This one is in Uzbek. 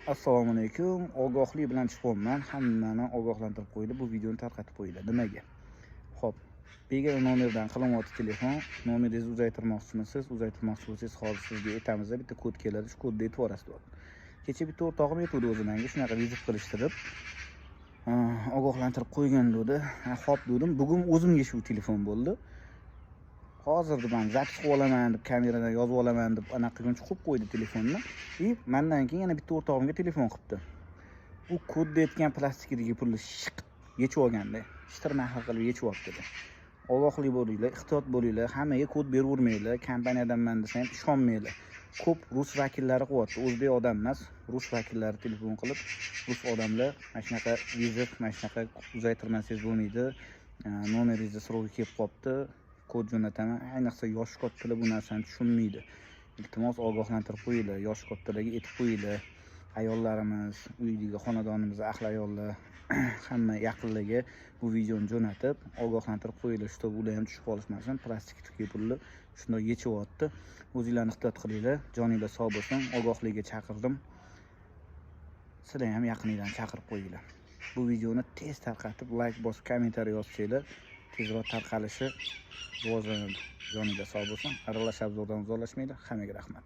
Assalomu alaykum. Ogohlik bilan chiqyapman. Hammani ogohlantirib qo'ydi. Bu videoni tarqatib qo'yinglar. Nimaga? Xo'p, begona nomerdan qilinyapti telefon. Nomeringizni uzaytirmoqchimisiz? Uzaytirmoqchi bo'lsangiz, hozir sizga aytamiz, bitta kod keladi, shu kodni aytib yuborasiz, deyapti. Kecha bitta o'rtog'im aytuvdi o'zi menga, shunaqa вызов qilishtirib, ogohlantirib qo'ygan dedi. Ha, xo'p dedim. Bugun o'zimga shu telefon bo'ldi. Hozir deb man запись qilib olaman deb, kameradan yozib olaman deb anaqa qilguncha qo'yib qo'ydi telefonni. И mandan keyin yana bitta o'rtog'imga telefon qilibdi. U kodni aytgan plastikidagi pulni shiq yechib olganda, shitir-mahir qilib yechib olibdi. Ogohlik bo'linglar, ehtiyot bo'linglar, hammaga kod beravermanglar, kompaniyadanman desa ham ishonmanglar. Ko'p rus vakillari qilyapti, o'zbek odam emas, rus vakillari telefon qilib, rus odamlar mana shunaqa вызов, mana shunaqa uzaytirmasangiz bo'lmaydi, nomeringizni срок i kelib qolibdi, kod jo'nataman. Ayniqsa yoshi kattalar bu narsani tushunmaydi. Iltimos, ogohlantirib qo'yinglar, yoshi kattalarga aytib qo'yinglar. Ayollarimiz, uydagi xonadonimiz ahli ayollar, hamma yaqinlarga bu videoni jo'natib, ogohlantirib qo'yinglar, чтобы ular ham tushib qolishmasin. Plastikdagi pulni shunday yechyapti. O'zinglarni ehtiyot qilinglar, joninglar sog' bo'lsin. Ogohlikka chaqirdim. Sizlar ham yaqininglarni chaqirib qo'yinglar. Bu videoni tez tarqatib, layk bosib, kommentariy yozsanglar, tezroq tarqalishi, rivojlanadi. Joninglar sog' bo'lsin. Aralash обзор dan uzoqlashmanglar. Hammaga rahmat.